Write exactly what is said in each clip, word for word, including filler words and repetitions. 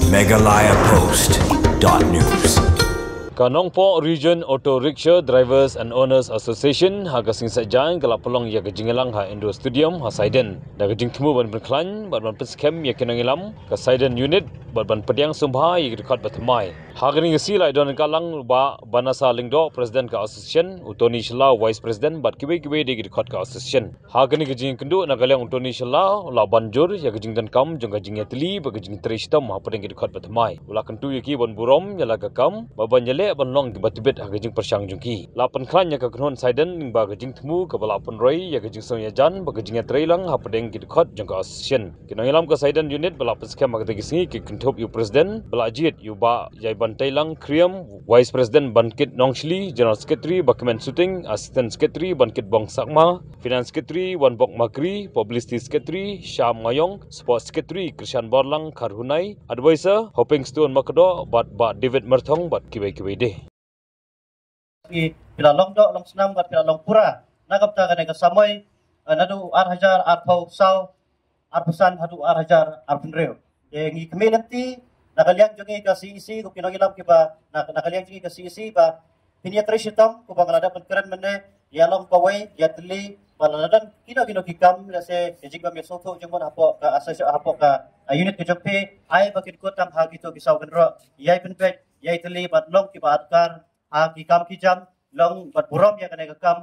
Meghalaya Post dot news. Ka Nongpoh Region Auto Rickshaw Drivers and Owners Association ha ka sngi Saitjaiñ ka la pynlong ïa ka jingïalang ha Indoor Stadium ha Saiden da ka jingthmu ban pynkhlaiñ bad ban pynskhem ïa ki nongïalam ka Saiden Unit bad ban pdiang sngewbha ïa ki dkhot ba thymmai. Ha kane ka sngi la don ka lang Bah Banasa Lyngdoh, President ka Association, u Tony Shylla, Vice President bad kiwei kiwei de ki dkhot ka Association. Ha kane ka jingïakynduh na ka liang u Tony Shylla u la ban jur ïa ka jingdonkam jong ka jingïatylli bad ka jingtrei shitom hapdeng ki dkhot ba thymmai. U la kyntu ïa ki ban burom ïa la ka kam bad ban ïaleh ban long kiba tbit ha ka jingpyrshang jong ki. La pynkhlaiñ ïa ka kynhun Saiden lyngba ka jingthmu kaba la pynroi ïa ka jingsngew ïajan bad ka jingïatreilang hapdeng ki dkhot jong ka Association. Ki nongïalam ka Saiden Unit ba la pynskhem ha kata ka sngi ki kynthup ïa u President ba la jied ïa u Bah Ïaibanteilang Khyriem, Vice President Bankit Nongshli, General Secretary Bakmen Suting, Assistant Secretary Bankit Bong Sakma, Finance Secretary Wanbok Makri, Publicity Secretary Sham Ngaiong, Sports Secretary Krishan Borlang Kharhunai, Advisor Hoping Stone Makdo bad Bah David Merthong bad kiwei kiwei de. Phi la long doh long snam bad phi la long pura na ka bynta kane ka samoi, eh, naduh ar hajar arphew saw, arphew san haduh ar hajar arphew hynriew. Te ngi khmih lynti na ka liang jong ngi ka C E C, ko ki nongïalam kiba na, na ka liang jong ngi ka C E C ba phin ïatrei shitom kumba nga la dep ban kren mynne, ïa long kawei, ïatylli ba lada don kino kino ki kam, lehse ka jingbym ïasngewthuh jingmut hapoh ka association, hapoh ka, ah, unit ka jong phi, ai ba kin kut tang ha kito ki saw kynroh, ïai pynbeit, ïai tylli bad long kiba adkar ha ki kam ki jam, long bad burom ïa kane ka kam.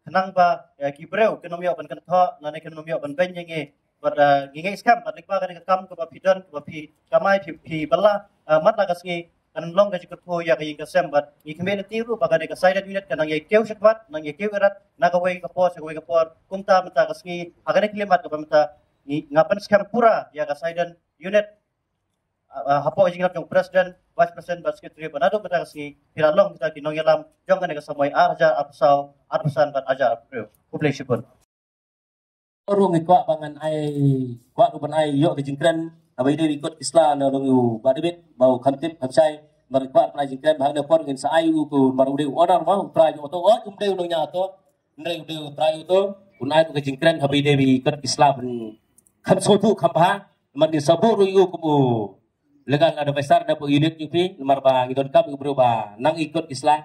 Khnang ba, eh, ki briew kin ym ïoh ban kynthoh lane kin ym ïoh ban beiñ ïa ngi. Bad, eh, ngi ngeit skhem bad lyngba kane ka kam kaba phi don, kaba phi kamai, phi, phi bylla, eh, man la ka sngi kan long ka jingkyrkhu ïa ka ïing ka sem. Bad ngi khmih lynti ruh ba kane ka Saiden Unit kan nang ïa kiew shakhmat, nang ïa kiew irat na kawei ka por sha kawei ka por. Kumta mynta ka sngi ha kane ka khyllipmat kaba mynta ngi, nga pynskhem pura ïa ka Saiden Unit, ah, ah, hapoh ka jingïalam jong President, Vice President bad Secretary ba naduh mynta ka sngi phi la long kita ki nongïalam jong kane ka samoi ar hajar arphew saw, arphew san bad ar hajar arphew hynriew. Khublei shibun. Ruh ngi kwah ba ngan ai, kwah ruh ban ai ïoh ka jingkren, haba ïadei bad ki kot ki sla na long ïa u Bah David, ba u kham tip kham shai, namar ngi kwah ban ai jingkren, ba ha kane ka por ngin sa ai u, namar u dei u owner, ba u trai jong u auto, um dei u nongñiah auto, hynrei u dei u trai auto, un ai ruh ka jingkren haba ïadei bad ki kot ki sla ban kham sngewthuh kham bha, namar ngin sa buh ruh ïa u kum u legal advisor na ka unit jong phi, namar ba ngi donkam ïa u briew ba nang ïa ki kot ki sla.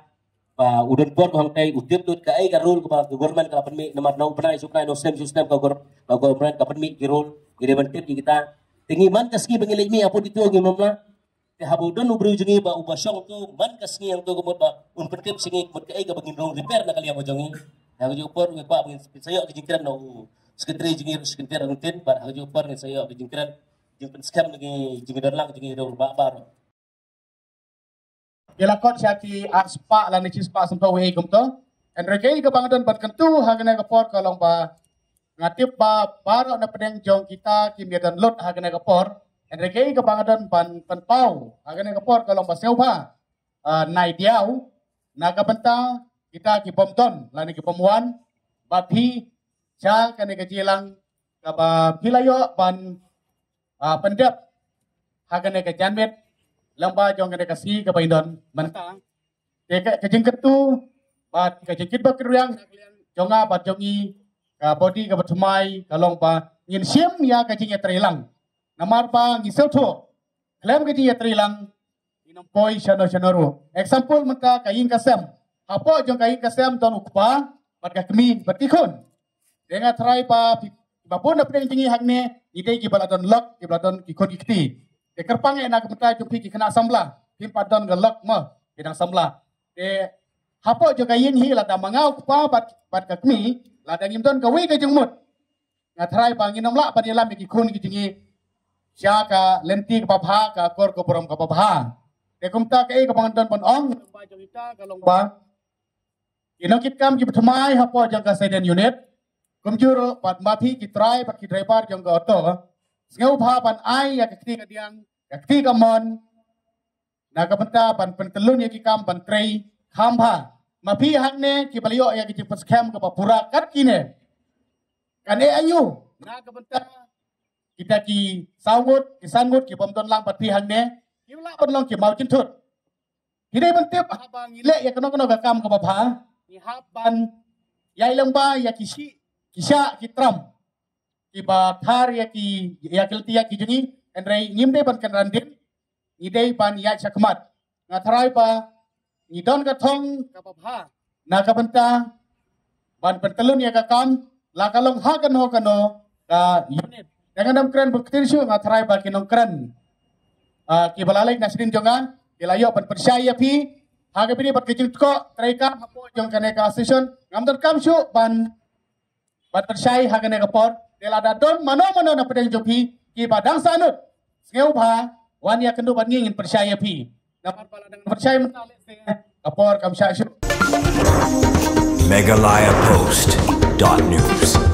Ba u don bor hangtei, u tip lut kaei ka rule kaba ka government ka la pynmih, namar na u bnai shu bnai, na u snem shu snem ka gor-, ka government ka pynmih ki rule, ngi dei ban tip ïa kita. Te ngi man ka sngi ba ngi leit mih hapoh kito ngi ym lah. Te haba u don u briew jong ngi ba uba shong tu, man ka sngi hangto ka mut ba un pyntip sha ngi ka mut kaei kaba ngin rung repair na ka liang ka jong ngi. Ha kajuh ka por ngi kwah ba ngin sa ïoh ka jingkren na u secretary jong ngi ruh, secretary ruh ngin, bad ha kajuh ka por ngin sa ïoh ka jingkren, jingpynskhem na ki jingdon lang jong ngi ruh ba, ba ruh. Ïa la kot sha ki ar spah lane shi spah sanphew ei kumto. Hynrei kaei kaba nga don ban kyntu ha kane ka por ka long ba nga tip ba baroh na pdeng jong kita kim ïadon lut ha kane ka por. Hynrei kaei kaba nga don ban pynpaw ha kane ka por ka long ba sngewbha, ah, nai diaw na ka bynta kita ki bym don lane ki bym wan, ba phi sha kane ka jingïalang kaba phi la ïoh ban, ah, pyndep ha kane ka janmiet lyngba jong kane ka sngi kaba ngin don mynta. Te ka, ka jingkyntu bad ka jingkit ba kyrwiang jong nga bad jong ngi, ka body kaba thymmai ka long ba ngin shim ïa ka jingïatreilang. Namar ba ngi sngewthuh khlem ka jingïatreilang ngin ym poi shano shano ruh. Example mynta ka ïing ka sem, hapoh jong ka ïing ka sem don u kpa bad ka kmie bad ki khun. Te nga tharai ba phi, ba bun na pdeng jong ngi hangne ngi dei kiba la don lok, kiba la don ki khun ki kti. Te kyrpang eh na ka bynta jong phi ki khynnah samla, phim pat don ka lok mo, ki dang samla. Te hapoh jong ka ïing hi lada ma nga u kpa bad, bad ka kmie, lada ngim don kawei ka jingmut, nga tharai ba ngin ym lah ban ïalam ïa ki khun ki jong ngi sha ka lynti kaba bha, ka akor ka burom kaba bha. Te kumta kaei kaba nga don ban ong, ba jong kita ka long ba ki nongkitkam kiba thymmai hapoh jong ka Saiden Unit, kumjuh ruh bad ma phi ki trai bad ki driver jong ka auto, sngewbha ban ai ïa ka kti ka diang, ka kti ka mon na ka bynta ban pyntyllun ïa ki kam ban trei kham bha. Ma phi hangne kiba la ïoh ïa ka jingpynskhem kaba pura kat kine, kan eh aïu na ka bynta kita ki saw ngut, ki san ngut ki bym don lang bad phi hangne, ki lah ban long ki maw jynthut. Ki dei ban tip haba ngi leh ïa kano kano ka kam kaba bha, ngi hap ban ïai lyngba ïa ki shi, ki sha, ki tram kiba thar ïa ki, ïa ki lynti ïa ki jong ngi, hynrei ngim dei ban kynran dien. ngi dei ban ïaid shakhmat. Nga tharai ba ngi don ka thong kaba bha na ka bynta ban pyntlun ïa ka kam la ka long ha kano kano ka unit. Te ngam kren bun ktien shuh, nga tharai ba ki nongkren, ah, kiba la leit na sdien jong nga ki la ïoh ban pynshai ïa phi ha kaba ïadei bad ka jingthoh treikam hapoh jong kane ka association. Ngam donkam shuh ban ban pynshai ha kane ka por. Te lada don mano mano na pdeng jong phi kiba dang sahnud, sngewbha wan ïakynduh bad ngi, ngin pynshai ïa phi. Namar ba lada ngan pynshai mynta lehse ka por kam shah shuh. Meghalaya Post dot news.